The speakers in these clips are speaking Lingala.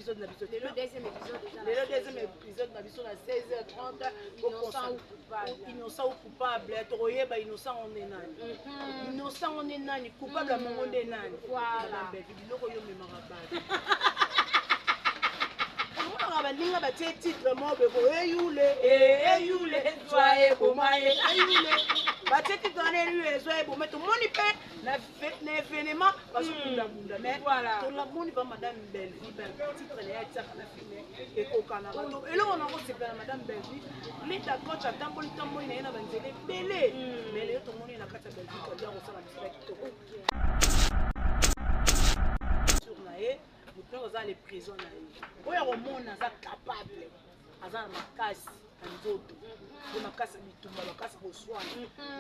épisode na biso. Lelo deuxième épisode déjà. Lelo deuxième épisode na biso na 16h30. Innocent ou coupable. Innocent ou coupable, tokoyeba innocent ngo nde nani. Innocent ngo nde nani, coupable mongo nde nani. Voilà. Madame Bellevue, biloko yo omemaka bato. Omonaka baninga batie titre moko boye ko eyule eyule zwa eboma ye eyule batie titre wana eyule zwa eboma tomoni mpe na événement bazobundabunda mais tolamoni ba madame Bellevue ba titre na ye atiaka na film ekokanaka to eloko na kosepela madame Bellevue Lita coach atamboli tamboli na ye na banzela ebele mais lelo tomoni ye na kati ya Bellevue kadia kosala mosala kitoko sur na ye moto nyonso aza le prison na ye oyo akomona aza capable aza na makasi na nzoto mpe makasi ya bitumba makasi ya koswana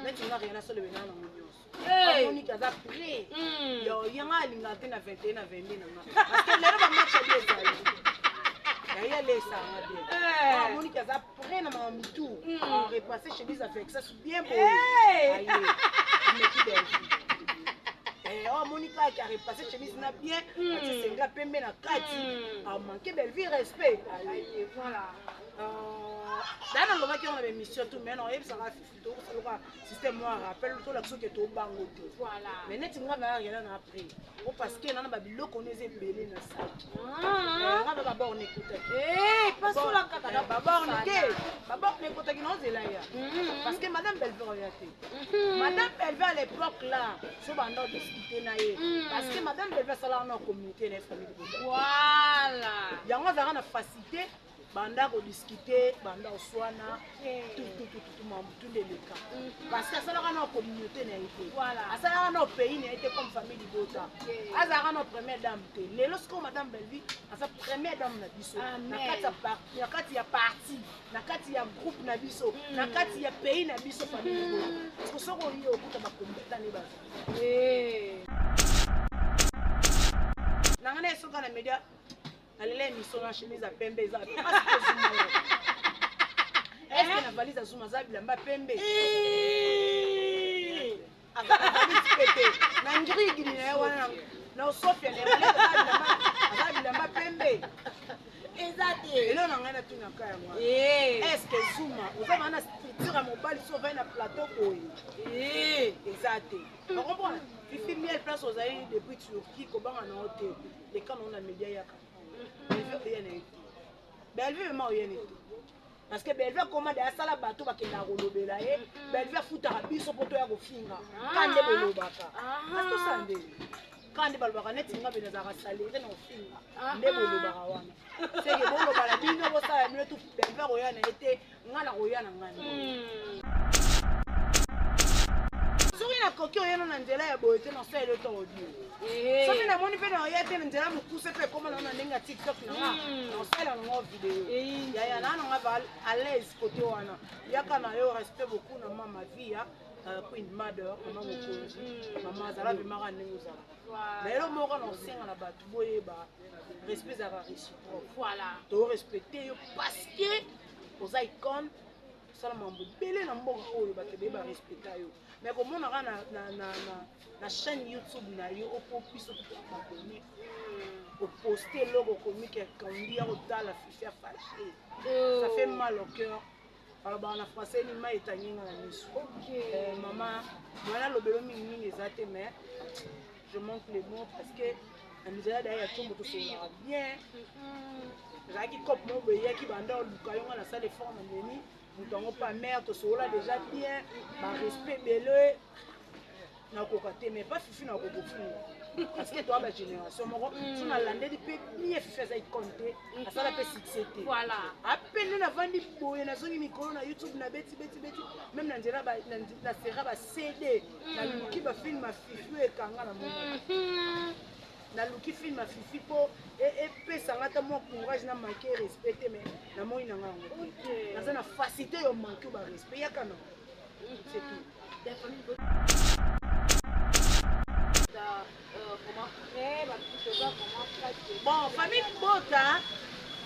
neti nga rien asolebe naa nango nyonso amoniki aza prêt yo yanga alingaka te na 21 na 22 na nga parce que lelo bamatch ya bi ezali yaye alesanga bien amoniki aza prêt na mama mitu repasse chemise avec ça bien boye aye ameki Bellevue oyo amoni kaka arepasse chemise na bien atie senga pembe na kati amanke Bellevue respect aye. Voilà. Daa nalobaki yango na baémission tout mais naoyebisaka fifi tokosaluka système mwa rappel tolakisa soki tobango te. Voilà. Mais neti nga na rien na après o parce que nana babiloko no eza ebele na saki nga ba baborne ekotaki. Eh, pasola kaka na baborne te, baborne ekotaki naozela ya parce que madame Bellevue oya te. Madame Bellevue à l'époque là so banda odiscute na ye parce que madame Bellevue asalaka na communauté na ye famille libota. Voilà. Yango azalaka na facilité banda kodiscute banda oswana tutututu mamutu nde eleka parce que asalaka na communauté na ye te. Voilà. Asalaka na pays na ye te comme famille libota. Azalaka na première dame te. Lelo sikoyo madame Bellevue aza première dame na biso na kati ya na kati ya parti, na kati ya groupe na biso, na kati ya pays na biso famille libota parce que soki oye okuta bakombeta nde baza na ngai na esoka na média nalela émission na chemise ya pembe eza est-ce na valise azuma aza bilamba pembe aza na valise pete na ngrigili na ye wana na osofia na ye aza bilamba pembe. Eza te. Eloko na ngai natunaka yango: est ce que Zuma oza wana na structure ya mobali so ovai na plateau boye eza te? Ocomprendre Fifi Miel place ozali depuis Turquie kobanga na yo te leka nango na média yaka Bellevue oya na ye te. Bellevue vraiment oya na ye te parce que Bellevue akoma de asala bato bakendaka kolobela ye. Bellevue afutaka biso mpo toya kofinga ka nde bolobaka kasi tosala ndenge ka nde balobaka neti nga bene azalaka salaire na kofinga nde bolobaka wana seke boloba na bino bosala bino tu. Bellevue akoya na ye te, nga na koya na ngai soki nakoki oyena na nzela ya boye te nasala to audio soki namoni mpe na oya te na nzela mokuse mpe ekóma nango na ndenge ya TikTok na nga nasala nango video yaya naa nanga va à l'aise côté wana yaka na yo. Respect beaucoup na mama via Queen Mother, mama mokonzi, mama azala vemaka ndenge ozala na elo moko na osenga na bato boyeba respect ezalaka réciproque. Voilà. Torespecte yo parce que oza icône, osala mambo ebele na mboka oyo bato ebele barespecta yo mais komonaka na chaîne YouTube na yo opo biso toabone oposte eloko okomi kekondi ya kotala Fifi afâché, ça fait mal au cœur. Balobaka na français nini mai etangi nga na miso. Mama wana lobelo mingimingi eza te mais je manque les mots parce que na nzela daya ya ntombo tosololaka bien ezalaki cope moko boye eyaki banda oluka yo nga nasala effort na memi moto yango pa mare tosolola déjà bien barespect ebele nakoka te mais pas Fifi nakoka kofinga parce que toa bagénération moko so nalandeli mpe bien Fifi aza icône te asala mpe succès te. Voilà. Apene navandi boye nazongi mikolo na YouTube na beti beti beti même na nzela na sera ba CD naluki bafilm ya Fifi oyo ekanga na mona naluki film ya Fifi mpo epesanga ata mwa courage na manque respect te mais namoni nanga yango te naza na facilité yo manque ba respect yaka na c'est tout. La famille vraiment prêt, toza vraiment prêt. Bon, famille bota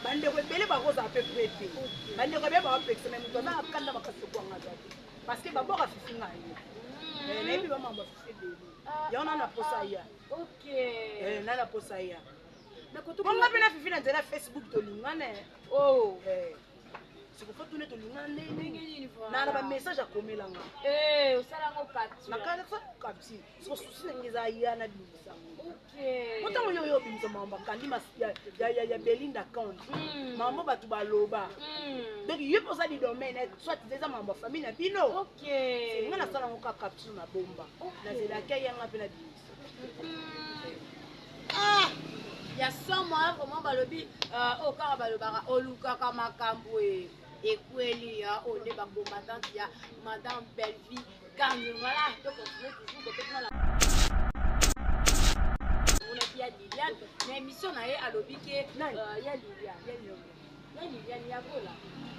bandeko ebele bakozala mpe prêt te bandeko ebele bakopekisa mais moto aza akanda makasi okwanga aza te parce que baboka Fifi ngai ye nayebi bamamba Fifi ebele yango na na posa ya na na posa ya. Bonga mpe na Fifi na nzela Facebook tolingana. Oh. Eh. Sikofa tune tolingana ndenge nini? Na bamessage akomelanga. Eh, osala yango capture. Nakasa capture. Siko susi na ngai eza ya na bimisa. Ok. Po ntango yo oyo obimisa makambo akandi ya Belinda Count. Makambo bato baloba. Donc yo mpe oza di domaine soit eza makambo ya famille na bino. Ok. Nga nasala yango kaka capture na bomba. Nazelaki ayanga mpe na bimisa. Ah! Ya somo vraiment balobi oyo kaka balobaka olukaka makambo e ekweli ya oyo nde bacombattante ya madame Bellevie Kange. Voilà, tocontinue toujours kote kuna na monaki ya Liliane na émission na ye, alobi ke Nani? Ya Liliane, ya Liliane ya Gola.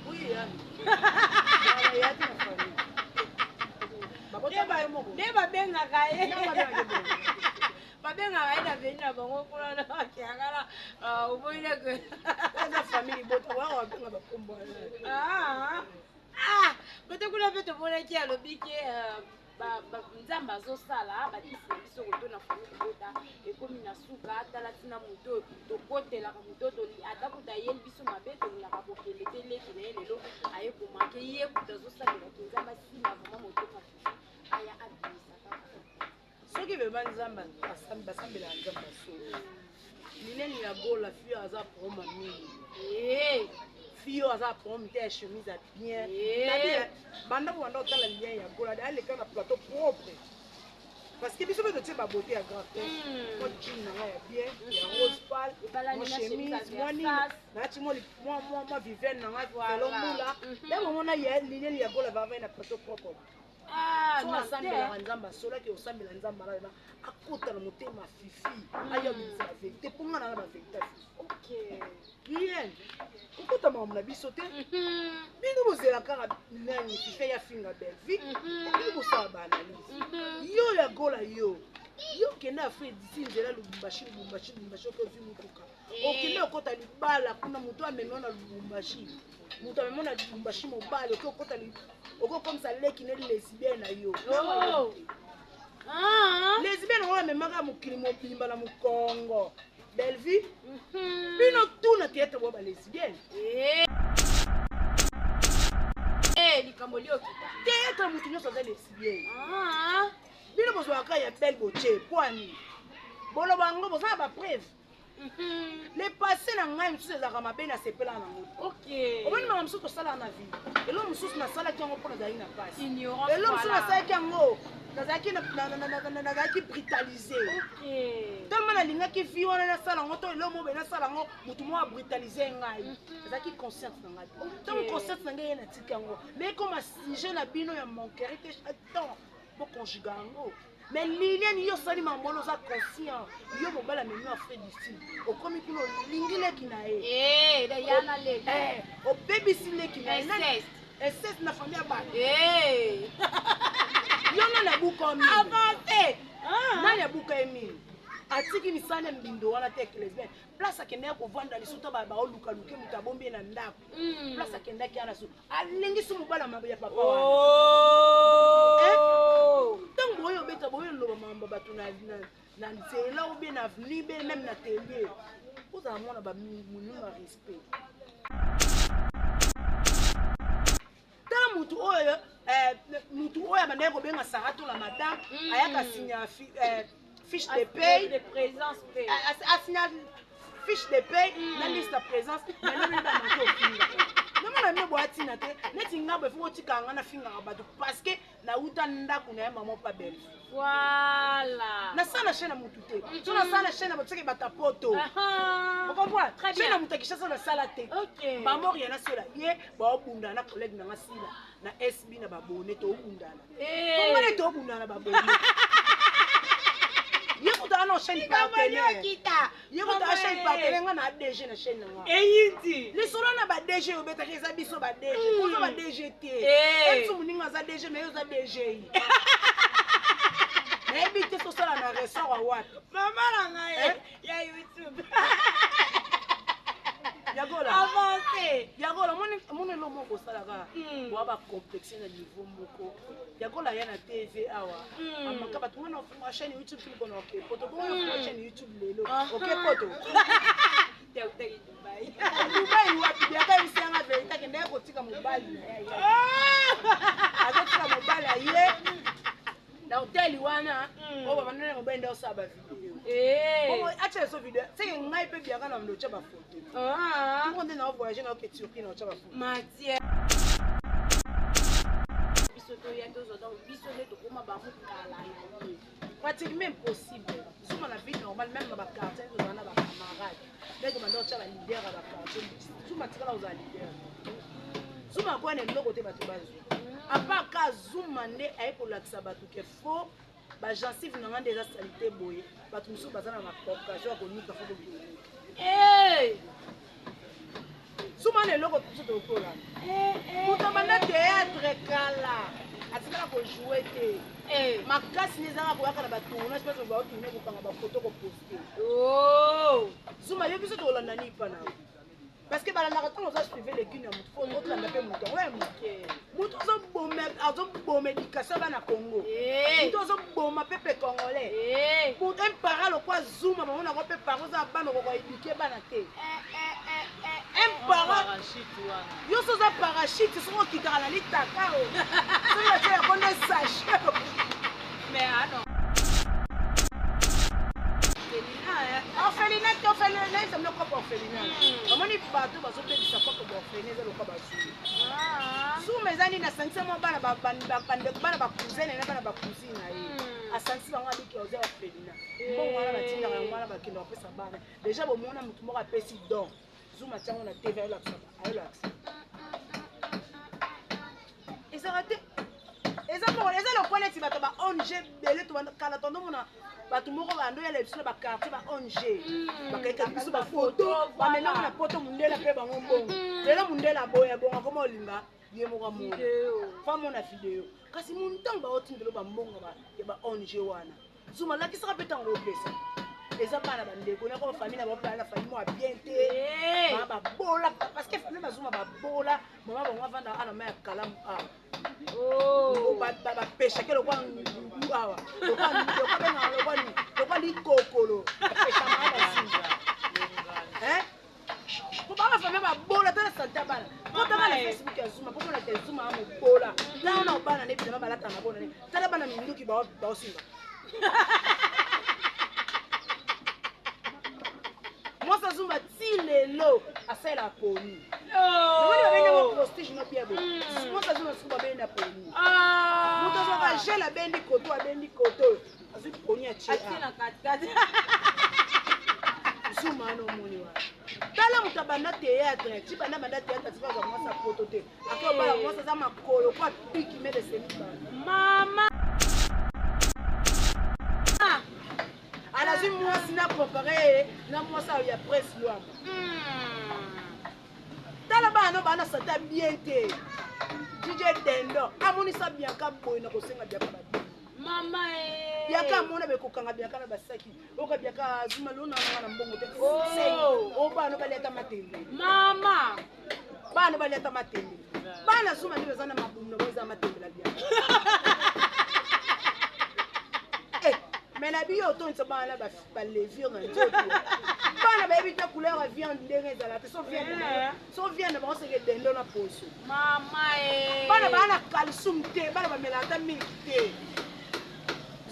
Oui, yani. Ya te na famille. Babota yo moko. Nde babengaka ye. Nde babengaka ye bongo. Babengaka ye na veni na bango kuna na bakiakala oboyi neke. Eza famille bota wana babenga bakombo wana. Ah, ah, kote kuna mpe tomonaki alobi ke Nzambe azosala bakisi na biso koto na famille kobota ekomi na suka. Tala ntina moto oyo tokotelaka, moto oyo ata kuta ayeli biso mabe, tolingaka kokende te. Leki na ye lelo aye komake ye, kuta azosalelaki Nzambe asima vraiment motema Fifi aya abimisa kaka. Soki beba Nzambe basambelaka Nzambe asolo minene ya Gola, fille aza proma mingi. Fille oyo aza problème te ya chemise ya bien. Nabi banda banda otala lien ya Gola, aleka na plateau propre, parce que biso mpe totie babeauté ya grand te. Mwa jean na ngai ya bien ya rose pâle, Ebalani mwa na chemise, chemise ya mwa nini, Versace. nalati mwa vivene na ngai Voilà. velo mbula. Nde bomona ye Liliane ya Gola bavai na plateau propre. Ah, So non, asambelaka te. Nzambe asolaki osambela Nzambe alala akota na motema Fifi aya obimisa bavérité, mpo nga na na bavérité ya Fifi. Liliane kokota makambo na biso te. Bino bozela kaka nani? Fifi ya finga Bellevie. Bino bosala baanalyse. Yo ya Gola, yo okende Afrique d'ici, nzela Lubumbashi, Lubumbashi, Lubumbashi, oke ozwi motuka, okende okota libala kuna, moto amemi yo na Lubumbashi, moto amemi yo na Lubumbashi, mobali oke okota, oke okomisa leki ne lesbienne na yo. Oh. Ah. Lesbienne oyo amemaka mokili mobimba na mokongo Bellevie. Bino tuna théâtre boya balesbienne. Eh, likambo liokita. Théâtre motu nyonso aza lesbienne. Ah. Bino bozwaka ya belle botie poani boloba yango, boza na bapreuve. Le passé na ngai mosusu ezalaka mabe, nasepelaka nango. Omoni makambo mosusu tosalaka na vie, elo mosusu nasalaki yango mpo nazalaki na pasi. Ignorance. Elo mosusu Voilà. nasalaki yango, nazalaki brutalisé. Tellement nalingaki vie wana, nasala yango to elo mobe nasala yango, motu moko abrutalize ngai. Ezalaki conscience na ngai te. Ntango conscience na ngai ye natiki yango, mais ekoma sujet na bino ya moquerie te, chaque temps boconjuga yango. Mais Liliane, yo osali mambo wana, oza conscient? Yo mobali amemi Afrique du Sud, okomi kuna, olingi leki na ye. Eh, da yana leki. Eh, obebisi leki na ye. Inceste. Inceste na famille ya bato. Yo nani abuka mingi? Avancé. Ah. Nani abuka ye mingi? Atiki misala ya mbindo wana te, lesbienne. Place akendaki kovanda lisusu to baolukaluke moto abombi ye na ndako. Place akendaki wana su alengisi mobali ya papa wana. Oh. Ntango boyo obeta, boyo oloba makambo bato na nzela ou bien na avenue, be même na tele, ozala mwana bamonima ya respect. Tala mutu oyo, mutu oyo abandaki kobenga Sara to la madame, ayaka sinya fiche de paye. De présence paye. Asinya fiche de paye na liste ya présence. Mais bamaki ofinga nomona bino boya ntina te. Neti nga boye, fo kotikaka nga nafingaka bato parce que nauta ndako na ye mama pa Belle. Voilà. Nasala na chaîne ya motu te. So nasala na chaîne ya bato, soki bato poto. Ocomprendre? Très Chaîne bien. ya moto ya Kinshasa nasala te. Mama Oriana sola ye baobundana na collègue nanga Sila na SB na babone, toobundana. Kongane toobundana na babone. Ye kuta wana chaîne partenaire, ye kuta chaîne partenaire, nga na DG na chaîne nanga. Eyindi. Lisolo na ba DG obetaki eza biso ba DG, oza ba DG te. Biso moninga aza DG, mais yo oza DGI, nayebi te tosala na ressort ya wapi. Mama na ngai Eh? ya YouTube. Yagola. Avancé. Yagola, omoni elo moko osalaka boa bacomplexe na niveau moko. Yagola ya na TV awa, amaka bato wana ofunga chaîne YouTube ti mokona oke poto bongo, ofunga chaîne YouTube lelo oke poto. Te autaki Dubai. Dubai wapi? Biaka yebisi yanga verite, akendaki kotika mobali na ye. Azotika mobali aye na hoteli wana oyo babanda na mobali nde osala bavideo. Bongo atia biso video seke ngai mpe Biaka na mndo otya bafoto. Tuko nde na voyage na oke Turquie na otya bafoto. Matière. Biso toya tozwa, donc biso nde tokóma bamokala na ye. Pratiquement impossible. Zuma na vie normale, même na baquartier tozala na bacamarade, ndenge banda otya baleader ya baquartier, Zuma tikala kozala leader. Zuma akoya na eloko te, bato bazwa apart ka Zuma nde aye kolakisa bato ke faux bagencive na nga nde eza saleté boye. Bato mosusu baza na baoccasion ya konika, fo kobinika. Zuma na eloko biso tokolanda. Moto abanda théâtre kala, atikala kojouer te. Makasi nde ezaka koyaka na batournage place baotourne, kokanga bafoto, koposte. Zuma yo, biso tokolanda nini mpa na yo? Parce que balandaka ntango oza suive legine ya motu, fo otolanda mpe motu yango ya motu. Motu azoboma éducation ya bana Congo, motu azoboma peuple congolais, motu un parent lokwa Zuma, bamonako mpe parent oza bana, okoka éduquer bana te. Un parent yo so oza parachute, soki okitaka na litaka o, soki batie yango nde sachet. Mais ah non. Orphelinat te, orphelinat ezali lokola orphelinat. Bamoni bato bazobebisa koko baorphelinat, eza lokola bazulu. Zuma eza nini? Asangisa mwa bana, bandeko, bana bacousin na bana bacousine na ye. Asangisi bango, abiki oza orphelinat. Mbongo wana batindaka yango wana, bakende bapesa bana. Déjà bomona motu moko apesi don, Zuma tiango na TV, ayolakisa. Ezaka te, eza moko, eza lokwa neti bato ba ONG ebele. Kala tondomona bato moko bando yala biso na baquartier, ba ONG bakayika biso bafoto, bamenango na poto, mundele mpe bango mbongo. Lelo mundele aboya bongo, akoma olinga ye moko amona, fa amona video. Kasi montango baotindelo bambongo ya ba ONG wana, Zuma alakisaka mpe ntango opesa eza bana bandeko nako famille na bango, bana na famille moko ya bien te, babola, parce que famille bazuma babola. Mama bango avanda ana ma ya kalamu awa, bapeshaki lokwa ndudu awa, lokwa lokwa likokolo, bapeshamaka bazinga po baa famille babola. Tala sante ya bana, kotanga na Facebook ya Zuma, po mona te Zuma ya mobola. Tala na bana ne bilamba balataka na bona ne, tala bana minduki baosimba. Mwasi Azumba ti lelo asalelaka poni, omoni babendango prestige no bien boye. Mwasi Azumba suku babendi na poni, moto azwaka gel, abendi koto, abendi koto, azwi poni, atie. Zuma wana omoni wana, tala moto abanda théâtre, ti banda banda théâtre, tika azwa mwasi apoto te, ake obala mwasi aza makolo po apiki medese mibale. Mama. Alazwi mwasi na compare na mwasi ayo ya Presse Lwamba. Tala bana no bana sata bien te. DJ Dendo amonisa Bianka boye na kosenga Bianka babi. Mama. Bianka amona bekokanga Bianka na basaki oka. Bianka azuma lona nanga na mbongo te. O bana baliata matembe. Mama. Bana baliata matembe, bana Zuma nde baza na mabumu na bango eza matembe na Bianka. Mais na biyo otondisa bana balevure na nzoto, bana bayebi te couleur ya viande ndenge ezala te. So viande bango seke dendo na poso. Mama. Bana baa na calcium te, bana bamela ata miliki te.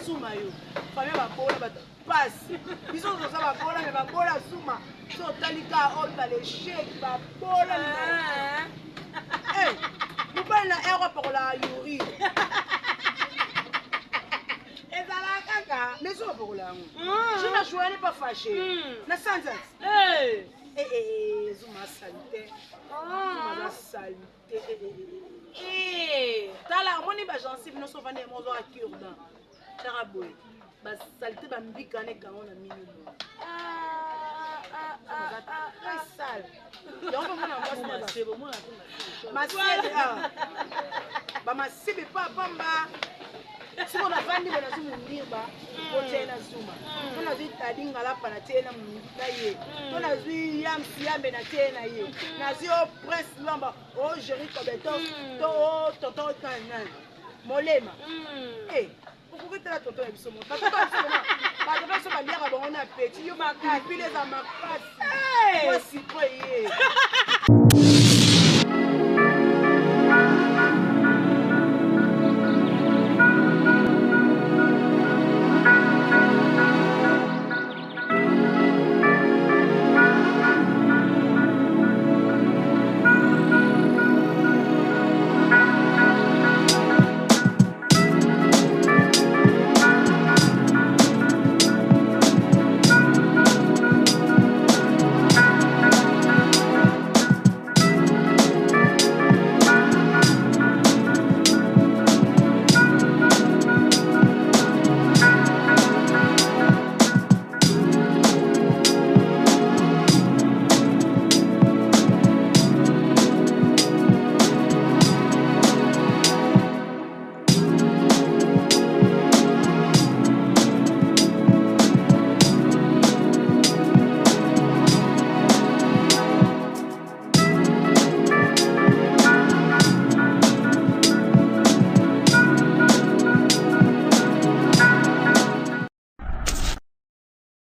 Zuma yo, famille babola, bato pasi, biso toza babola, me babola Zuma so otali ka oyo balesheki babola. Mobali na ere apakolaka yuri. Ezalaka kaka. Mais so apakola yango, je na joie pas fâché na sanza. Zuma saleté, Zuma aza saleté. Tala, omoni bagencive nyonso ovandi yango, ozwaka cure-dent, tiaka boye, basaleté bambika wana ekango na mino boye. Très sale yango mpe mona mwasi masebe awa, bamasebe pa pamba. Siko navandi boye, nazwi mondirba otie na Zuma, to nazwi Tadi Ngalapa na tie na ye, to nazwi Yamsi Yambe na tie na ye, nazwi o Prince Lwamba, o Géri Cobetos, to o tonton nani Molema. Okoki tala tonton ya biso mo, batonton ya biso. Bato nyonso baliaka bango na appétit. Yo pilipili eza makasi. Mwa citron eye.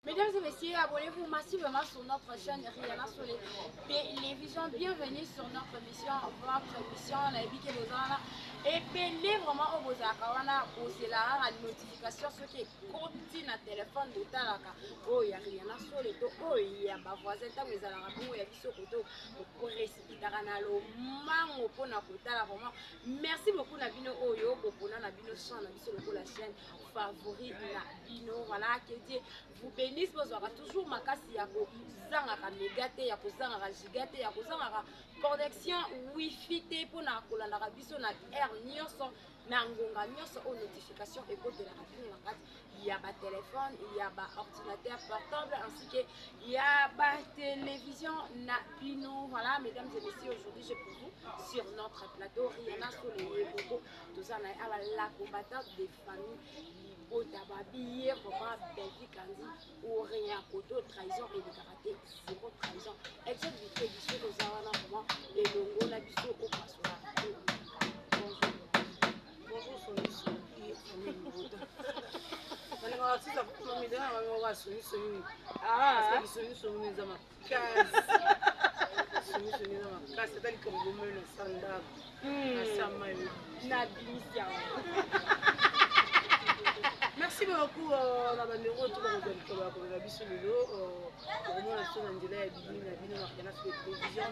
Mesdames et messieurs, abonnez-vous massivement sur notre chaîne Rihanna sur les télévisions. Bienvenue sur notre émission, votre émission, la Bike Bozana. Ebele vraiment au Bozaka, wana bozelaka notification soki ekoti na téléphone botalaka oyo ya Rihanna sur les to oyo ya ba voisin ntango ezalaka bongo ya biso koto koresipitaka na lomango mpona kotala vraiment. Merci beaucoup na bino oyo bopona na bino chaîne na biso lokola chaîne favori na bino. Voilà, que Dieu vous bénisse. Bozwaka toujours makasi ya kozangaka mega te, ya kozangaka giga te, ya kozangaka connexion wifi te mpona kolandaka biso na heure nyonso, na ngonga nyonso oyo notification ekotelaka bino na kati ya batelefone, ya baordinateur portable ainsi que ya batélévision na bino. Voilà, mesdames et messieurs, aujourd'hui j'ai pour vous sur notre plateau Rihanna Soleil Moko, toza na ye awa, la combattante des familles libota babiye vraiment Bellevue Kandi ou rien koto trahison elekaka te, zéro trahison. Exode bike biso toza wana vraiment elongo na biso opasola. Bonjour. Bonjour Soni Soni famille libota. Balingaka artiste akoma midana bango ba Soni Soni. Parce que Soni Soni eza makasi. Soni Soni eza makasi ata likambo bomoi na sa ndako. Na sa mai. Na bimisi yango. Merci beaucoup na bandeko to bakozwa likolo ya komema biso lelo okomona biso na nzela ya bilili na bino na Rihanna sur télévision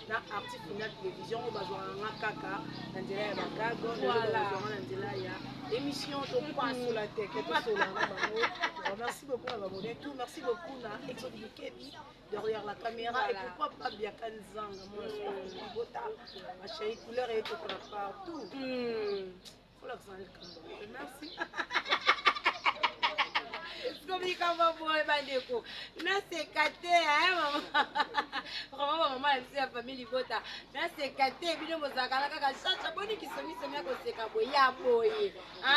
na artiste final télévision oyo bazwaka nga kaka na nzela ya bagago, bazwaka na nzela ya émission topasola teke tosola na bango. Merci beaucoup na babone tout. Merci beaucoup na Exode Bikebi derrière la caméra. Et pourquoi pas Biaka Nzanga, moi Bota, ma chérie, couleur et tout partout. Faut la likambo. Merci. Likambo boye bandeko, naseka te mama, vraiment bamama na biso ya famille libota, naseka te. Bino bozalaka na kaka chacha boni kisomisomi ya koseka boye ya boye,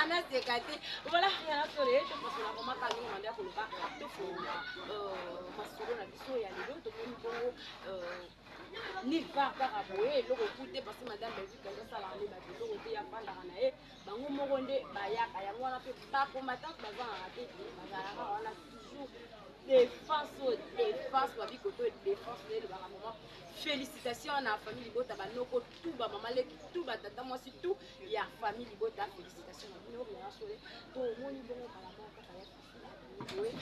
naseka te. Voilà, Rihanna Sole, topasola vraiment kaka ndenge manda ya koloba, tofongola masolo na biso ya lelo. Tomoni bongo nulle part kaka boye eloko ku te, parce que madame Bellevue Kandi asalaka nde bato eloko te, afandaka na ye, bango moko nde bayaka yango wana mpe bacombattante bazangaka te, bazalaka wana toujours défense oyo défense babikoto défense nde elobaka. Vraiment félicitation na famille libota, banoko tout, bamama leki tout, batata mwasi tout ya famille libota, félicitation na bino. Rihanna Sole, tomoni bongo kala moko kaka ya fifi boye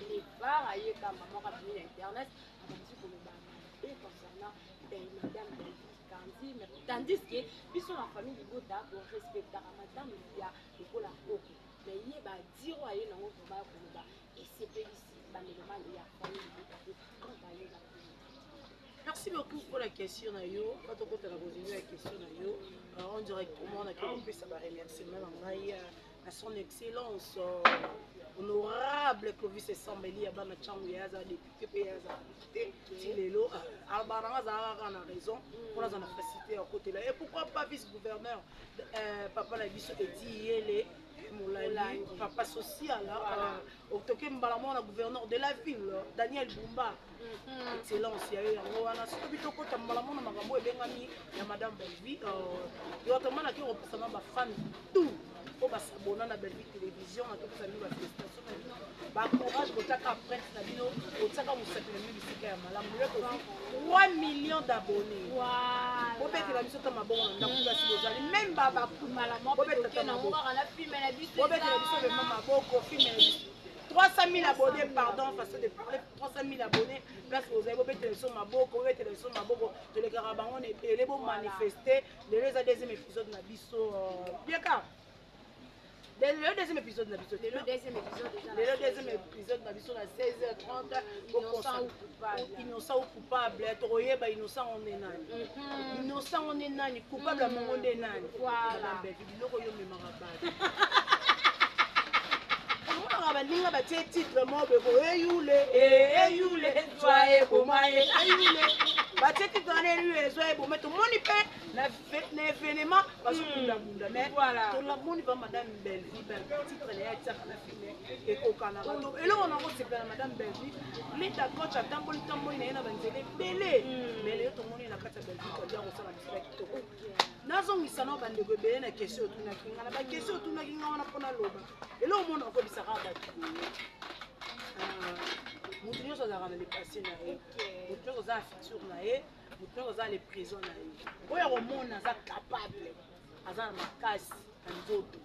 départ ayeka mama kabimi na internet abandi koloba mabe concernant madame Bellevue Kandi, mais tandis que biso na famille libota torespectaka madame ya lokola koko, mais ye badiro aye nango vraiment ya koloba esepelisi bamelomane ya famille libota te. Quand ayeba. Merci beaucoup pour la question na yo. Quand on compte la résumé la question na yo, on directement on a kopesa ba remerciement na ngai à son excellence honorable Clovis Esambeli ya bana Tshangu, ya aza député mpe ya aza député ti lelo, alobaka nanga azalaka kaka na raison mpona aza na facilité ya kotela. Et pourquoi pas vice gouverneur papa na biso Edi Yele Molali, papa social, otoke mbala moko na gouverneur de la ville Daniel Bumba, excellence ya yo yango wana. Soki tokota mbala mona makambo ebengami ya madame Bellevue, yo tomonaki kopesana bafan tout. Oyo basabona na Bellevue Télévision, natopesa bino bafélicitation na bino, bacourage, kotiaka empreinte na bino, kotiaka mosapi na bino bisika ya malamu. Lelo tozwi 3 millions d'abonnés. Bobetela biso ta mabongo na ndako place bozali, même babobetela biso vraiment maboko. Film na biso 300 000 abonnés, pardon, façon de parler, 300 000 abonnés, place bozali, bobetela biso maboko, bobetela biso maboko. Tolekaka bango na ebele, bomanifeste. Lelo eza deuxième épisode na biso, bien ka lelo deuxième épisode na biso. Lelo deuxième épisode déjà. Lelo deuxième épisode na biso na 16h30. Innocent ou coupable. Innocent ou coupable, tokoyeba innocent ngo nde nani, innocent ngo nde nani, coupable ya mongo nde nani. Voilà. Biloko oyo omemaka bato, omonaka baninga batie titre moko beko eyule eyule zwa eboma ye, eyule batie titre wana eyule ezwa eboma. Tomoni mpe na événement bazobundabunda, mais tolamoni ba Madame Bellevie, titre na ye atiaka na film ekokanaka. To eloko nango osepela na Madame Bellevie, Lita Coach atamboli tamboli na ye na banzela ebele, mais lelo tomoni na kati ya Bellevue kadia kosala mosala kitoko. Nazongisa nao bandeko ebele na question otunaki nga, na baquestion otunaki nga wana, mpo naloba eloko mona okobisaka bato boye. Moto nyonso azalaka na le passé na ye, moto nyonso aza na futur na ye, moto nyonso aza na le présent na ye. Oyo akomona aza capable, aza na makasi na nzoto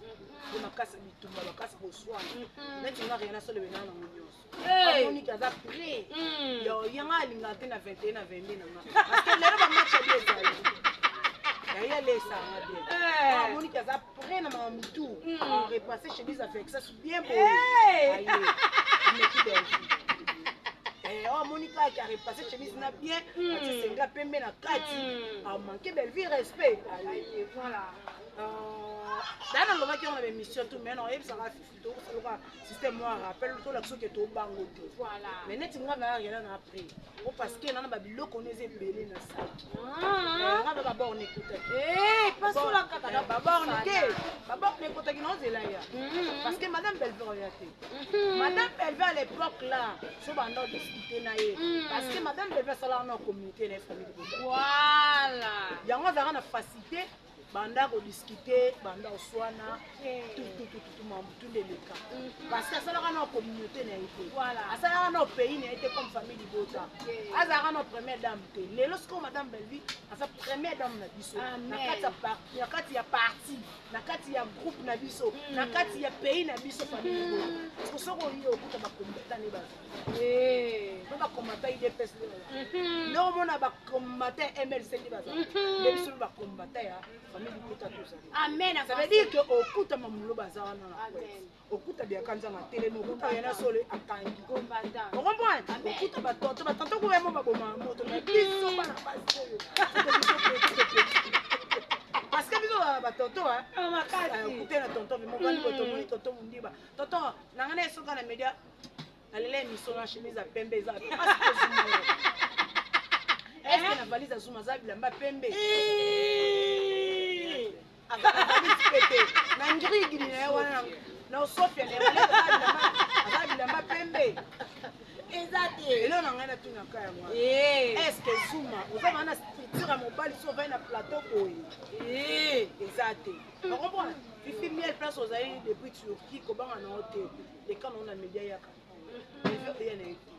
mpe makasi ya bitumba, makasi koswana neti nga rien nasolobe naa nango nyonso. Amoniki aza prêt yo, yanga alingaka te na 21 na 22 na nga, parce que lelo bamatch abi ezali yaye alesanga bien. Amoniki aza prêt na mama mitu repasse chemise avec ça bien boye, aye ameki Belgique. Oyo amoni kaka arepasse chemise na bien, atie senga pembe na kati, amanke Bellevue respect, aye. Voilà. Daa nalobaki yango na baémission tout, mais naoyebisaka Fifi tokosaluka système mwa rappel, tolakisa soki tobango te. Mais neti nga na rien na après po parce que nana babiloko no eza ebele na saki nga ba baborne ekotaki. Pasola kaka na baborne te, baborne ekotaki na ozela ya, parce que Madame Bellevue oya te. Madame Bellevue à l'époque là, so banda odiscute na ye, parce que Madame Bellevue asalaka na communauté na ye, famille libota. Yango azalaka na facilité, banda kodiscute, banda oswana tutututu mambutu nde eleka, parce que asalaka na communauté na ye te, asalaka na pays na ye te comme famille libota, azalaka na première dame te. Lelo sikoyo Madame Bellevue aza première dame na biso, na kati ya parti, na kati ya groupe na biso, na kati ya pays na biso, famille libota. Parce que soki oye okuta bakombata nde baza mpe bakombata UDPS nde baza, nde omona bakombata ya MLC nde baza, nde biso mpe bakombata ya famille libota tozali. Amen. Ça veut dire que okuta mamulo baza wana na kwete, okuta biaka nzanga telemi, okuta yana solo akangi, ocomprendre, okuta batonto, batonto koyemo baboma moto na biso bana basi oyo, parce que biso batonto okute na tonton mokani botomoni tonton Mondiba, tonton nanga na esoka na média, nalela émission na chemise ya pembe eza. Est-ce na valise azuma aza bilamba pembe? Aza na valise pete na ngirigiri na ye wana na osofia na ye, aza bilamba pembe. Eza te. Eloko na ngai natunaka yango: est ce que Zuma oza baa na structure ya mobali so ovai na plateau boye? Eza te. Ocomprendre, Fifi Miel, place ozali depuis Turquie, kobanga na yo te, leka nango na média yaka. Bellevue oye na ye te,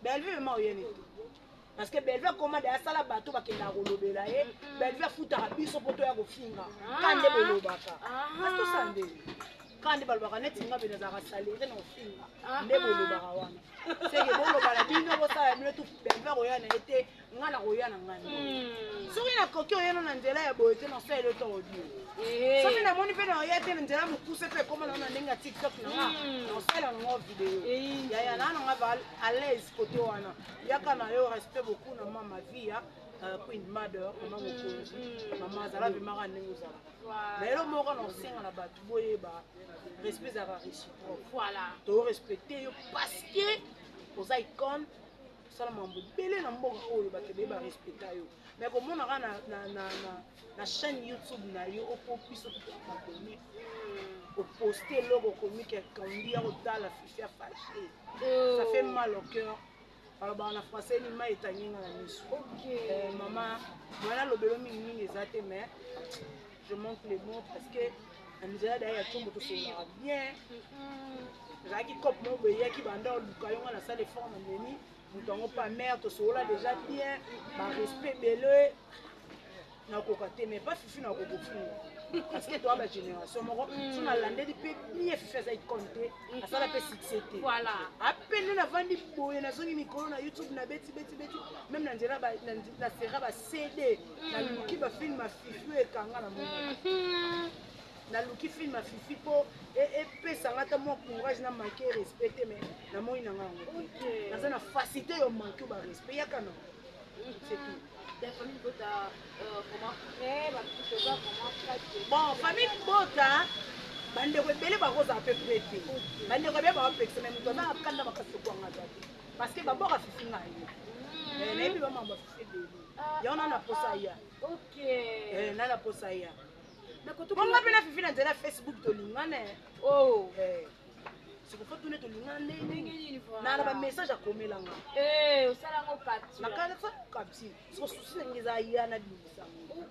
Bellevue vraiment oye na ye te, parce que Bellevue akoma de asala bato bakendaka kolobela ye. Bellevue afutaka biso mpo toya kofinga ka nde bolobaka, parce tosala ndenge ka nde balobaka. Neti nga bene azalaka salere na kofinga nde bolobaka wana, seke boloba na bino, bosala bino tu. Bellevue akoya na ye te, nga na koya na ngai. Soki nakoki oyena na nzela ya boye te, nasaleli to audio. Soki namoni mpe na oya te na nzela mokuse mpe ekóma nango na ndenge ya TikTok na nga, nasala nango video. Yaya naa nanga va à l'aise kote wana, yaka na yo. Respect beaucoup na mama Via, Queen Mother, mama mokonzi, mama azala vimaka ndenge ozalaka na elo moko. Na osenga na bato boyeba, respect ezalaka réciproque. Torespecte yo parce que oza icône, osala makambo ebele na mboka oyo, bato ebele barespecta yo. Mais komonaka na chaîne YouTube na yo, opo biso bakomi oposte eloko, okomi quelqu'un ya kotala Fifi afâché, ça fait mal au cœur. Balobaka na français nini? Mai etangi nga na miso. Mama mwana alobelo mingimingi eza te, mais je manque les mots parce que Na nzela daye ya combo tosololaka bien. Ezalaki cope moko boye eyaki banda oluka yo, nga nasala effort na memi moto yango pa mare, tosolola déjà bien, barespect ebele. Nakoka te, mais pas Fifi, nakoka kofinga parce que toa bagénération moko. So nalandeli mpe bien, Fifi aza icône te, asala mpe succès te. Apene navandi boye, nazongi mikolo na YouTube, na beti beti beti, même na nzela na sera ba CD, naluki bafilm ya Fifi oyo ekanga na mona. Naluki film ya Fifi mpo epesanga ata mwa courage na manque respect te, mais namoni na nga yango te. Naza na facilité yo manque barespect yaka na, c'est tout. La famille Bota, vraiment prêt, toza vraiment prêt. Bon, famille Bota, bandeko ebele bakozala mpe prêt te, bandeko ebele bakopekisa, mais moto aza na kanda makasi okwanga aza te, parce que baboka Fifi ngai ye, nayebi bamambo ya Fifi ebele yango na posa ya na na posa ya bonga mpe na Fifi na nzela ya Facebook tolingana. Sikofa tune tolingana ndenge na bamessage akomelanga. Osalango capture. Nakasa capture. Siko susi ndenge eza ya na bimisango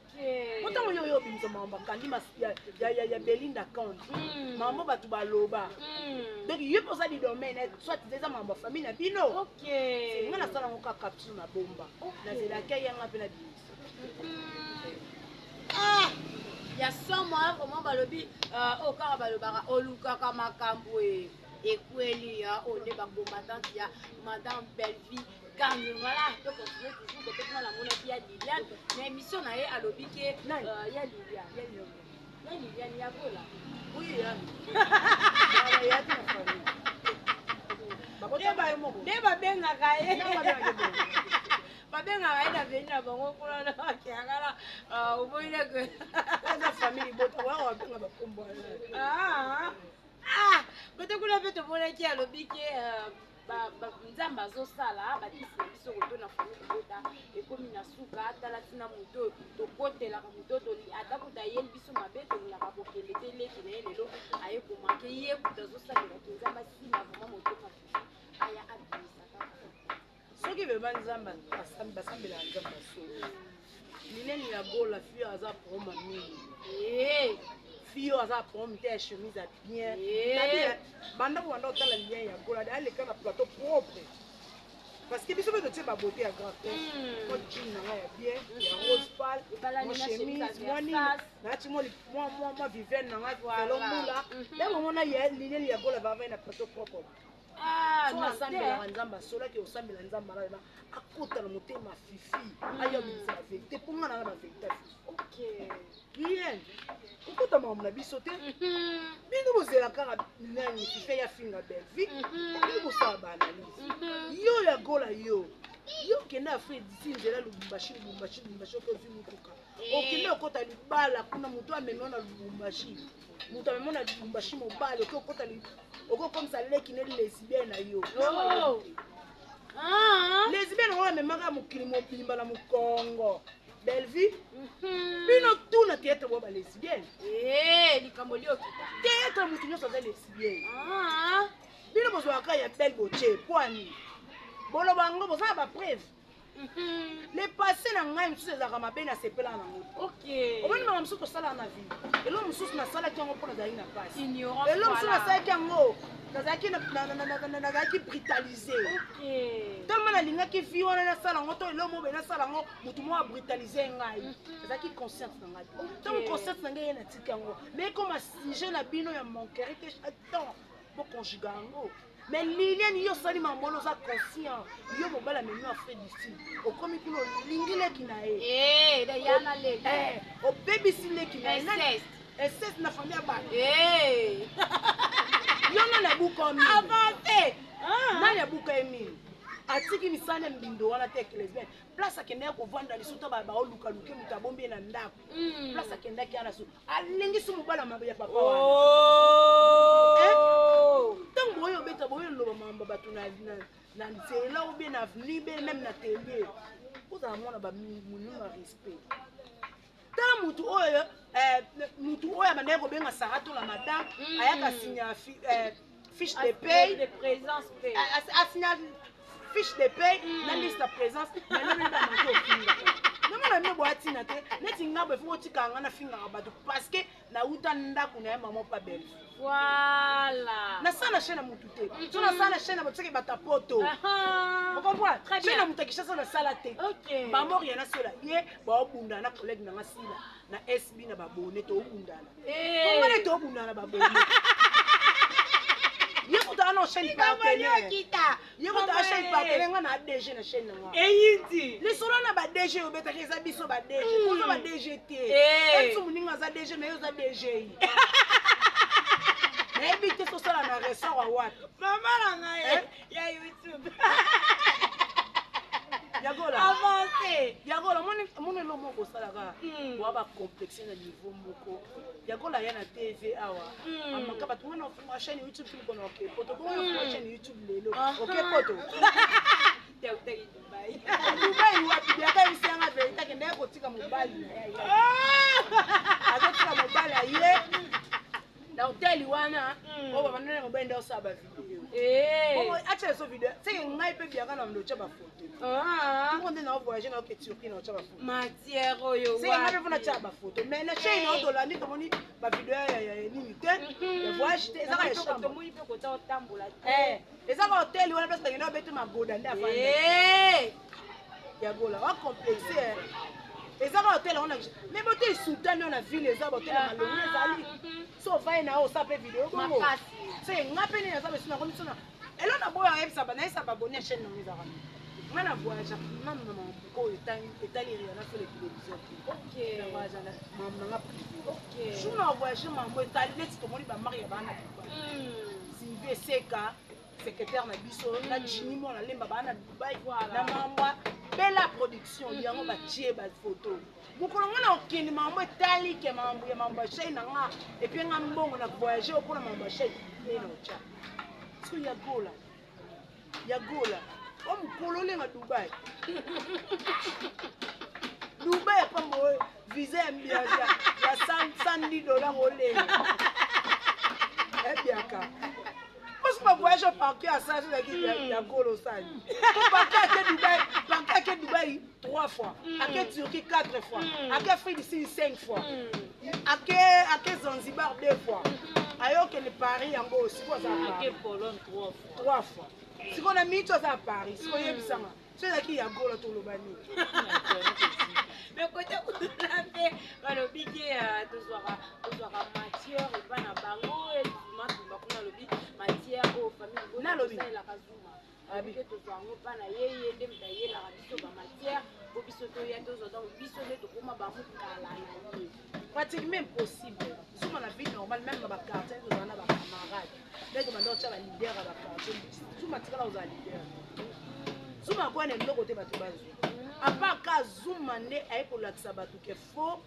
otango yo oyo obimisa makambo akandi ya Belinda Count, makambo bato baloba. Donc ye mpo oza du domaine, soit eza makambo ya famille na bino. Nga nasala yango kaka capture na bomba, nazelaki ayanga mpe na bimisa. Ya somo vraiment. Balobi oyo kaka balobaka olukaka makambo e ekweli ya oyo nde bacombattante ya madame Bellevie Kange. Voilà, tocontinue toujours kote kuna. Namonaki ya Liliane na émission na ye, alobi ke ya Liliane, ya Liliane ya Gola. Oui, ya ya na famille. Nde babengaka ye, babengaka ye na veni na bango kuna na bakiakala oboyi neke. Eza famille bota wana babenga bakombo. Kote kuna mpe tomonaki alobi ke Nzambe azosala, bakisi na biso koto na famille kobota ekomi na suka. Tala ntina moto oyo tokotelaka, moto oyo ata kuta ayeli biso mabe, tolingaka kokende te. Leki na ye lelo aye komanke ye, kuta azosalelaki Nzambe asima vraiment motema Fifi aya abimisa kaka. Soki beba Nzambe basambelaka Nzambe asolo minene ya Gola. Fille aza proma mingi, fille oyo aza prome te ya chemise ya bien. Banda banda otala lien ya Gola, aleka na plateau propre, parce que biso mpe totie babeauté ya grand frère. Mwa jean na ngai ya bien ya rose pâle, mwa chemise, mwa nini, nayati mwa vivene na ngai felo mbula nde momona Liliane ya Gola bavai na plateau propre. So asambelaka Nzambe asolaki osambela Nzambe alala akota na motema Fifi, aya obimisa bavérité mpo nga nanga bavérité ya Fifi. Liliane kokota makambo na biso te. Bino bozela kaka nani? Fifi ya finga Bellevie, bino bosala baanalyse. Yo ya Gola, yo okende Afrique d'ici, nzela Lubumbashi, Lubumbashi, Lubumbashi, oke ozwi motuka, okende okota libala kuna, moto amemi na Lubumbashi, moto amemi na Lubumbashi mobali, oke okota, oke okomisa leki ne lesbienne na yo. Lesbienne yango amemaka mokili mobimba na mokongo Bellevie. Bino tu na théâtre boya balesbienne. Likambo liokita. Théâtre motu nyonso aza lesbienne. Bino bozwaka ya belle botie poani, boloba yango, boza na bapreuve. Le passé na ngai mosusu ezalaka mabe, nasepelaka nango. Omoni makambo mosusu tosalaka na vie, eloko mosusu nasalaki yango mpo nazalaki na pasi, eloko mosusu nasalaki yango nazalaki brutalisé tellement nalingaki vie wana, nasala yango to eloko moko boye nasala yango, motu moko abrutalize ngai, ezalaki conscience na ngai. Ntango conscience na ngai ye natiki yango, mais ekoma sujet na bino ya manquerie te, chaque temps boconjuga yango. Mais Liliane, yo osali mambo wana, oza conscient? Yo mobali amemi Afrique du Sud, okomi kuna, olingi leki na ye, obebisi leki na ye, inceste na famille ya bato. Yo nani abuka mingi? Nani abuka ye mingi? Atiki misala ya mbindo wana te, lesbienne. Place akendaki kovanda lisusu to baolukaluke moto abombi ye na ndako, place akendaki wana so alingisi mobali ya papa wana. Ntango boyo obeta, boyo oloba makambo bato na nzela ou bien na avenue, be même na télé, ozala mwana bamonima respect. Tala mutu oyo, mutu oyo abandaki kobenga Sara to la madame, ayaka sinya fiche de paye, asinya fiche de paye na liste ya présence, mais lelo bamaki ofinga. Namona bino boya ntina te. Neti nga boye, fo botikaka nga nafingaka bato parce que nauta ndako na ye mama pa belle. Voilà. Nasala na chaîne ya motu te. So nasala na chaîne ya bato soki bato ya poto. Ocomprendre? Chaîne ya moto ya Kinshasa nasala te. Mama Riana Sola ye baobundana na collègue nanga Sila na SB na babone toobundana. Kongole toobundana na babone. Ye kutu ana chaîne partenaire. Ye kutu ana chaîne partenaire, nga na DG na chaîne nanga. Eyindi. Lisolo na ba DG obetaki eza biso ba DG. Oza ba DG te. Ebiso moninga aza DG mais yo oza DG. Nayebi te tosala na ressort ya wapi. Mama na ngai ya YouTube. Yagola. Avancé. Yagola, moni elo moko osalaka. Wa ba complexe na niveau moko. Yagola ya na TV awa. Amaka bato wana ofunga chaîne YouTube ti mokolo oke poto. Bongo ofunga chaîne YouTube lelo. Oke poto. Teki Dubai. Dubai wapi? Biaka yebisi yanga verité, akendaki kotika mobali na ye. Azotika mobali aye na hoteli wana oyo babanda na mobali nde osala bavideo. Bongo atia eso video seke ngai mpe biaka na ndo otya bafoto. Bongo nde na voyage na oke Turquie na otya bafoto. Matière oyo. Seke ngai mpe mpona tya bafoto, mais na chaîne oyo tolandi tomoni bavideo ya nini te, ya voyage te, ezaka ya chambre. Tomoni mpe kota otambola te. Ezaka hoteli wana place bakende babete magoda nde afandi. Yagola wa complexe, ezaka hotel wana, mais bote esutani oyo na ville eza bote ya malongi ezali. So ovai na yo osala mpe video bongo se nga mpe nini naza besu nakomi so na elo na boyo ayebisa nayebisa baboni ya chaîne nango ezaka nga na voyage nanu na makambo oyo etali Riana sur le télévision te. Na voyage na makambo nanga privé. Jour na voyage makambo etali neti tomoni bamarque ya bana Dubai, Sylvie Eseka secrétaire na biso na Jimmy mwana lemba baa na Dubai na mambo Bela Production yango batie bafoto. Mokolo ngo na okende makambo etali ke makambo ya makambo ya chaîne na nga et puis nga mbongo na voyage mpona makambo ya chaîne nde na otya. So Yagola, Yagola o mokolo olenga Dubai, Dubai ya pamba oyo visa ya 110 $ olenga ebiaka parce que voyage parquet asala so ezalaki ya golo osali po parquet ake Dubai, parquet ake Dubai trois fois, ake Turquie quatre fois, ake Afrique du Sud cinq fois, ake Zanzibar deux fois, ayokende Paris yango sikoyo aza Ake Pologne trois fois. Trois fois. Sikoyo na miniti aza Paris. Sikoyo oyebisanga so ezalaki ya gola toloba nini? Mais kote kuna mpe balobi ke tozwaka matière epa na bango. Matumba kuna alobi matière oyo famille Nalobi. osalelaka Zuma ke tozwa yango mpa na ye, ye nde moto ayelaka biso bamatière po biso toya tozwa. Donc biso nde tokóma bamokala na ye. Pratiquement impossible. Zuma na vie normale, même na baquartier tozala na bacamarade ndenge banda otya baleader ya baquartier, Zuma tikala kozala leader. Zuma akoya na eloko te, bato bazwa apart ka Zuma nde aye kolakisa bato ke faux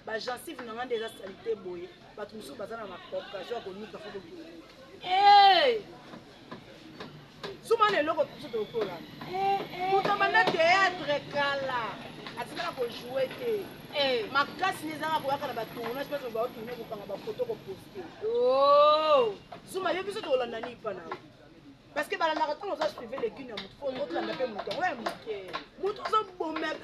bagencive na nga nde eza saleté boye. Bato mosusu baza na baoccasion ya konika fo kokonika. Zuma na eloko biso tokolanda moto abanda théâtre kala atikala kojouer te. Makasi nde ezaka koyaka na batournage place baotourne, kokanga bafoto, koposte. Zuma yo biso tokolanda nini mpa na yo? Parce que balandaka ntango oza suive legine ya motu fo otolanda mpe moto yango ya motu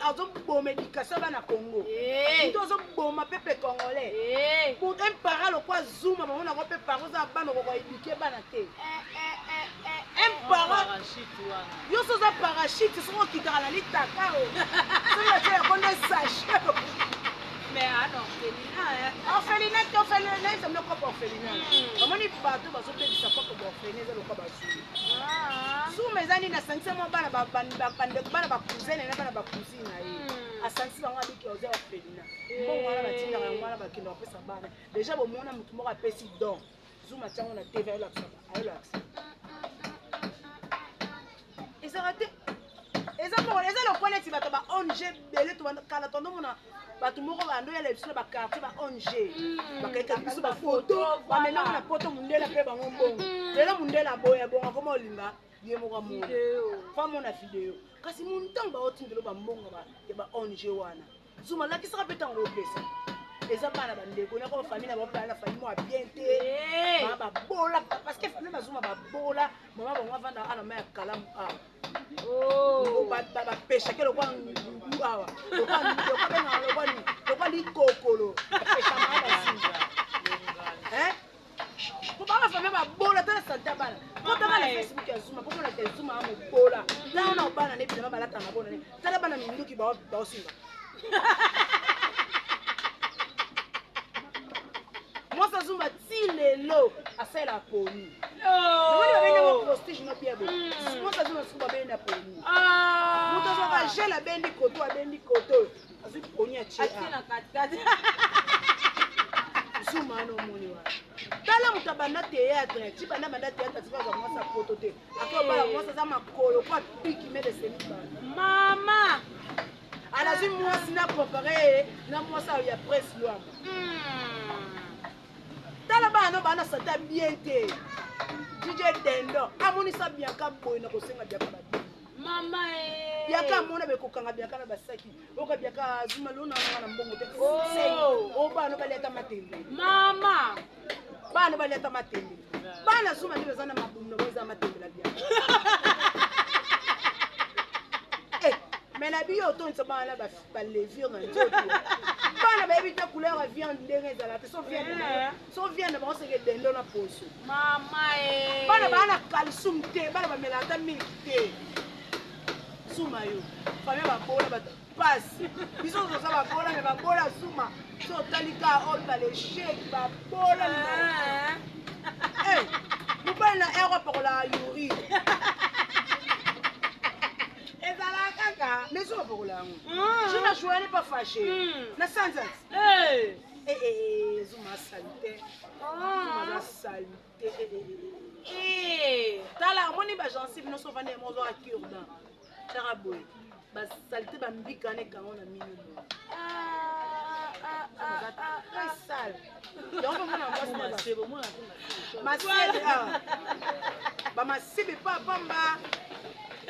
azoboma éducation bana Congo, motu azoboma peuple congolais. Un parent lokwa Zuma bamonako mpe parent oza bana okoka éduquer bana te. Un parent yo so oza parachute soki okitaka na litaka o soki batie yango nde sachet. Mais ana orphelinat. Orphelinat te, orphelinat ezamina kopa orphelinat. Bamoni bato bazobebisa kopa baorphelinat eza lokwa bazuma. Zuma eza nini? Asangisi mwa bana bandeko, bana bacousin na bana bacousine na ye, asangisi bango abiki oza orphelinat. Mbongo wana batindaka yango wana bakende bapesa bana. Déjà bomona motu moko apesi don, Zuma tiango na TV ayolakisa, ayolakisa. Ezaka te, eza moko eza lokwa neti bato ba ONG ebele kala tondomona bato moko bandoyela biso na baquartier ba ONG bakayika biso bafoto bamemaka na poto mundele mpe bango mbongo. Lelo mundele aboya bongo akoma olinga ye moko amona fa mona video. Kasi montango baotindelo bambongo ya ba ONG wana, Zuma alakisaka mpe ntango opesa eza bana bandeko nako famille na bango na famille moko bien te, babola parce que famille bazuma babola. Mama bango avanda ana ma ya kalamu a Oh. Bapeshaki lokwa ndudu awa, lokwa nini, lokwa likokolo, bapeshamaka basinga po baka famille babola. Tala santa bana kotanga na Facebook ya Zuma, po mona te Zuma amobola. Tala na bana ne bilamba balata na bona ne. Tala bana minduki baosimba. Mwasi azumba ti lelo asalela poni. Namoni babendi yango prestige no bien boye. Mwasi azumba suku babendi na poni. Moto azwaka gel, abendi koto, abendi koto, azwi poni, atie atie na katikati. Zuma wana omoni wana, tala moto abanda théâtre ti banda banda théâtre, atika azwa mwasi ya poto te, akobala mwasi aza makolo po apiki melese mibale. Mama. Alazwi mwasi na compare ye na mwasi ayo ya Presse Lwamba. Tala bana no bana sata bien te. DJ Dendo amonisa Bianca boye na kosenga Bianca babi. Mama eh. Bianca amona bekokanga Bianca na basaki oka Bianca azuma lona nanga na mbongo te. Oh. O bana baliata matembe. Mama. Bana baliata matembe, bana Zuma nde baza na mabumu na bango eza matembe na Bianca. Eh, mais na biyo otondisa bana na balevure na nzoto, bana bayebi te couleur ya viande ndenge ezala te. So viande na bango, so viande na bango seke dendo na poso. Mama eh. Bana baa na calcium te, bana bamela ata miliki te. Zuma yo famille babola, bato pasi, biso toza babola me babola Zuma so otali ka oyo baleshek babola. Ah. Eh, mobali na ere apakolaka yuri. Ezalaka kaka. Mais soki apakola yango, je na joie pas fâché na sanza. Eh. Eh, eh, Zuma asali te, Zuma aza sali te. Eh, eh, eh, eh. Eh. Tala amoni bagensive nyonso ovandi yango ozwaka cure-dent, taka boye basalite bambika wana ekango na mino boye. Ah, ah, ah, ah, Très ah. sale yango mpe mona mwasi na masebe awa, bamasebe pa pamba.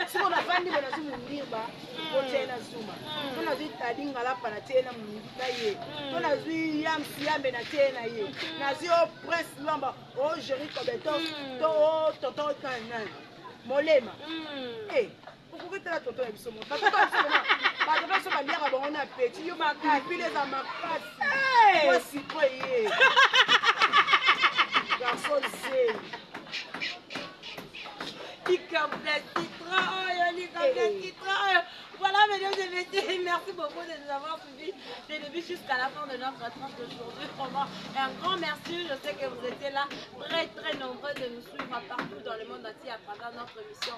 Siko navandi boye, nazwi mondirba otie na Zuma, to nazwi Tadi Ngalapa na tie na ye, to nazwi Yamsi Yambe na tie na ye, nazwi o Prince Lwamba, o Géri Cobetos, to o tonton nani Molema. Eh, okoki tala tonton na biso mo, batoto na biso vraiment, bato biso baliaka bango na peti yo pilipili eza makasi. Mwa sikoyo ye garçon zei. Likambo ya citron oyo, likambo ya Eh. citron oyo. Voilà, mesdames et messieurs, merci beaucoup de nous avoir suivis du début jusqu'à la fin de notre tranche d'aujourd'hui. Vraiment, un grand merci. Je sais que vous étiez là très très nombreux de nous suivre partout dans le monde entier à travers notre émission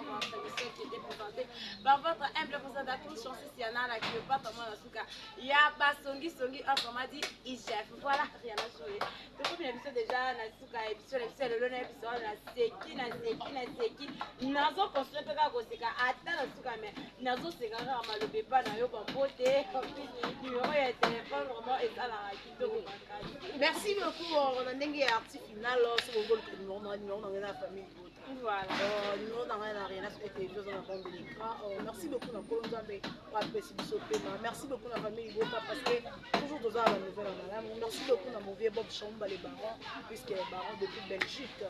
qui était présentée par votre humble présentatrice Chancy Siana, la Cléopâtre Mwanasuka. Ya Basongi Songi, autrement dit, Ichef. Voilà, rien à jouer. Donc, comme l'émission déjà, na suka émission, l'émission, le long émission, na seki, na seki, na seki. Nazo construire kaka koseka ata na suka, mais nazo seka kaka maloba epa na yo bambote, en plus numéro ya téléphone vraiment esalaka kitoko makasi. Merci beaucoup na ndenge ya arti final. Soki okoluka numéro na numéro na ngai na famille libota. Voilà. Numéro na ngai na Riana télévision eza na bande de l'écran. Merci beaucoup na Nkolo Nzambe oyo apesi biso pema. Merci beaucoup na famille libota parce que toujours toza na banouvelle ya malamu. Merci beaucoup na mon vieux Bob Chamba le baron, puisque baron depuis Belgique,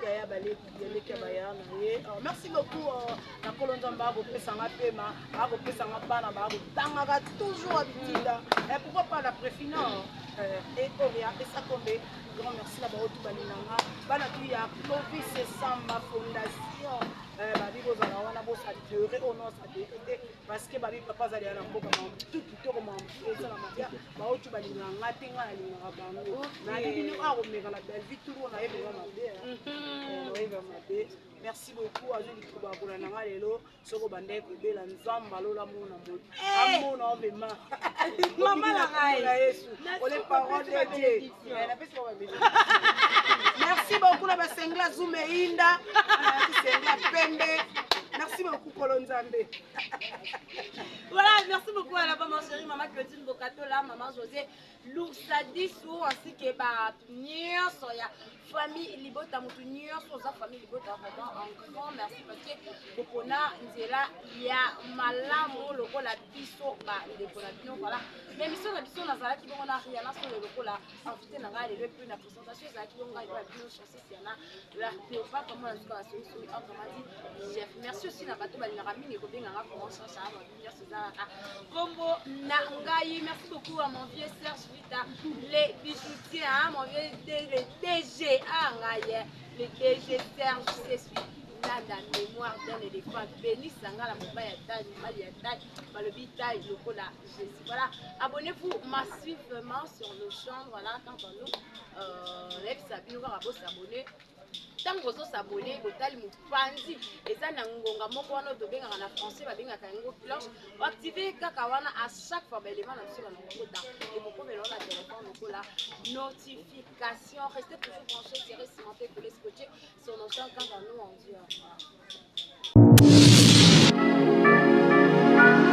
yaya baleki ya baya na ye. Merci beaucoup na Nkolo Nzambe akopesanga pema, akopesanga bana bakotangaka toujours ya bitinda. Pourquoi pas la préfina et Oria Esakombe. Grand merci na bango tu balinganga bana tu ya Clovis Samba Fondation. Babi bozala wana, bosadere oyo no asadere te parce que babi papa azali ya na mboka tu kitoko makambo esalama bien. Bao tu balinganga te, nga nalingaka bango. Nayebi bino awa komeka na Bellevue tour nayebeka mabe, nayebeka mabe. Merci beaucoup. Azwi likuba kolanda nga lelo. Soki obandaki kobela, Nzambe alola mona moto amona ovema. Mama na ngai. Na Yesu ole parole de Dieu. Napesi bango babénédiction. Merci beaucoup na basengla Zuma einda sengla pembe. Merci beaucoup, Kolo Nzambe. Voilà, merci beaucoup à la maman chérie, maman Claudine Bokatola, maman José. Lusadisu ainsi que bato nyonso ya famille libota, moto nyonso oza famille libota, vraiment un grand merci parce que bopona nzela ya malamu lokola biso bandeko na bino. Voilà, mais mission na biso nazalaki bongo na Riana Solo lokola invité na ngai lelo, epuis na présentation ezalaki bongo ngai ya bino Chancy Siana la Cléopâtre, mwana suka na soyisoyi, autrement dit chef. Merci aussi na bato balingaka mingi kobenganga comment Chacha, babi nyonso ezalaka kombo na ngai. Merci beaucoup à mon vieux Serge Vita les bijoutiers, hein, mon vieux le DG, ah ngai le DG Serge Sesui Nanda, mémoire d'un éléphant, béni sanga la mobali ya taille, mobali ya taille, balobi taille lokola Jésus. Voilà, abonnez-vous massivement sur nos chaînes. Voilà, quant à nous, nayebisa bino kaka bosabonner. Ntango ozosabonner, botali mopanzi, eza na ngonga moko wana oyo tobengaka na français, babengaka yango cloche. Oactive kaka wana, à chaque fois baélément na biso bana kokota, ekokomela wana telefone lokola notification. Restez toujours branché, serré, cimenté, collé, scotché sur nos chaînes. Quant à nous, on dit au revoir.